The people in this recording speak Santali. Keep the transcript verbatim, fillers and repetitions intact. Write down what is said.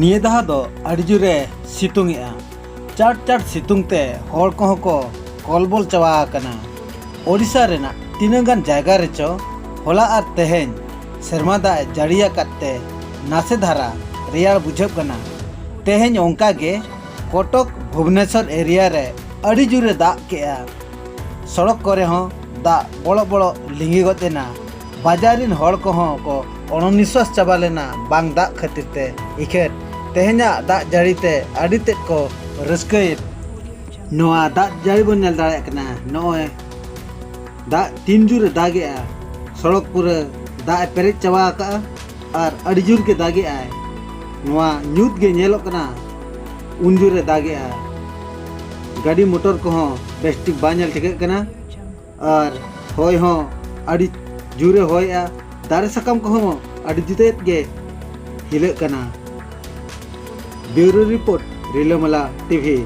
ᱱᱤᱭᱟᱹ ᱫᱷᱟᱣ ᱫᱚ ᱟᱹᱰᱤ ᱡᱳᱨᱮ ᱥᱤᱛᱩᱝ ᱮᱜᱼᱟ᱾ ᱪᱟᱴ ᱪᱟᱴ ᱥᱤᱛᱩᱝ ᱛᱮ ᱦᱚᱲ ᱠᱚᱦᱚᱸ ᱠᱚ ᱠᱚᱞᱵᱚᱞ ᱪᱟᱵᱟ ᱟᱠᱟᱱᱟ᱾ ᱳᱰᱤᱥᱟ ᱨᱮᱱᱟᱜ ᱛᱤᱱᱟᱹᱜ ᱜᱟᱱ ᱡᱟᱭᱜᱟ ᱨᱮᱪᱚ ᱦᱚᱞᱟ ᱟᱨ ᱛᱮᱦᱮᱧ ᱥᱮᱨᱢᱟ ᱫᱟᱜ ᱮ ᱡᱟᱹᱲᱤ ᱟᱠᱟᱫ ᱛᱮ ᱱᱟᱥᱮ ᱫᱷᱟᱨᱟ ᱨᱮᱭᱟᱲ ᱵᱩᱡᱷᱟᱹᱜ ᱠᱟᱱᱟ᱾ ᱛᱮᱦᱮᱧ ᱚᱱᱠᱟ ᱜᱮ ᱠᱚᱴᱚᱠ ᱵᱷᱩᱵᱽᱱᱮᱥᱚᱨ ᱮᱨᱤᱭᱟ ᱨᱮ ᱟᱹᱰᱤ ᱡᱳᱨᱮ ᱫᱟᱜ ᱠᱮᱜᱼᱟ᱾ ᱥᱚᱲᱚᱠ ᱠᱚᱨᱮ ᱦᱚᱸ ᱫᱟᱜ ᱵᱚᱲᱚ ᱵᱚᱲᱚ ᱞᱤᱸᱜᱤ ᱜᱚᱫ ᱮᱱᱟ᱾ ᱵᱟᱡᱟᱨ ᱨᱤᱱ ᱦᱚᱲ ᱠᱚᱦᱚᱸ ᱠᱚ ᱚᱱᱚᱱᱤᱥᱥᱟᱥ ᱪᱟᱵᱟ ᱞᱮᱱᱟ ᱵᱟᱝ ᱫᱟᱜ ᱠᱷᱟᱹᱛᱤᱨ ᱛᱮ᱾ ᱤᱠᱷᱟᱹᱱ ᱛᱮᱦᱮᱧᱟᱜ ᱫᱟᱜ ᱡᱟᱹᱲᱤ ᱛᱮ ᱟᱹᱰᱤ ᱛᱮᱫ ᱠᱚ ᱨᱟᱹᱥᱠᱟᱹᱭᱮᱫ᱾ ᱱᱚᱣᱟ ᱫᱟᱜ ᱡᱟᱹᱲᱤ ᱵᱚᱱ ᱧᱮᱞ ᱫᱟᱲᱮᱭᱟᱜ ᱠᱟᱱᱟ᱾ ᱱᱚᱜᱼᱚᱭ ᱫᱟᱜ ᱛᱤᱱ ᱡᱳᱨᱮ ᱫᱟᱜᱮᱜᱼᱟ, ᱥᱚᱲᱚᱠ ᱯᱩᱨᱟᱹ ᱫᱟᱜ ᱮ ᱯᱮᱨᱮᱡ ᱪᱟᱵᱟ ᱟᱠᱟᱜᱼᱟ ᱟᱨ ᱟᱹᱰᱤ ᱡᱳᱨ ᱜᱮ ᱫᱟᱜᱮᱜᱼᱟᱭ᱾ ᱱᱚᱣᱟ ᱧᱩᱛ ᱜᱮ ᱧᱮᱞᱚᱜ ᱠᱟᱱᱟ, ᱩᱱ ᱡᱳᱨᱮ ᱫᱟᱜᱮᱜᱼᱟ᱾ ᱜᱟᱹᱰᱤ ᱢᱚᱴᱚᱨ ᱠᱚᱦᱚᱸ ᱵᱮᱥᱴᱷᱤᱠ ᱵᱟᱝ ᱧᱮᱞ ᱴᱷᱤᱠᱟᱹᱜ ᱠᱟᱱᱟ ᱟᱨ ᱦᱚᱭ ᱦᱚᱸ ᱟᱹᱰᱤ ᱡᱳᱨᱮ ᱦᱚᱭᱮᱜᱼᱟ᱾ ᱫᱟᱨᱮ ᱥᱟᱠᱟᱢ ᱠᱚᱦᱚᱸ ᱟᱹᱰᱤ ᱡᱩᱫᱟᱹ ᱜᱮ ᱦᱤᱞᱟᱹᱜ ᱠᱟᱱᱟ᱾ ᱵᱤᱭᱩᱨᱳ ᱨᱤᱯᱳᱨᱴ, ᱨᱤᱞᱟᱹᱢᱟᱞᱟ ᱴᱤᱵᱷᱤ᱾